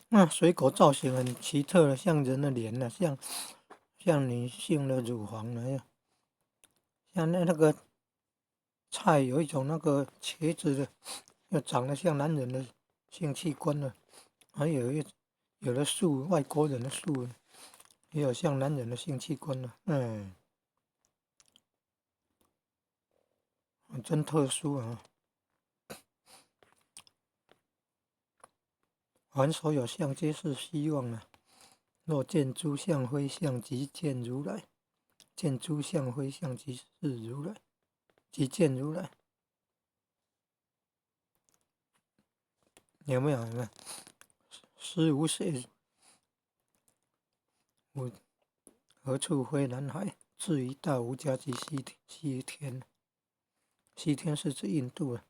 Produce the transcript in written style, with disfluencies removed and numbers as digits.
那水果造型很奇特的，像人的臉呢，像女性的乳房那樣，像那個菜有一種那個茄子的，又長得像男人的性器官了，還有有的樹，外國人的樹，也有像男人的性器官了，嗯，真特殊啊！凡所有相，皆是虛妄啊！若見諸相非相，即見如來；見諸相非相，即是如來，即見如來。有沒有？有沒有？思無邪，無何處非藍海？至於大無家及西天，西天是指印度啊。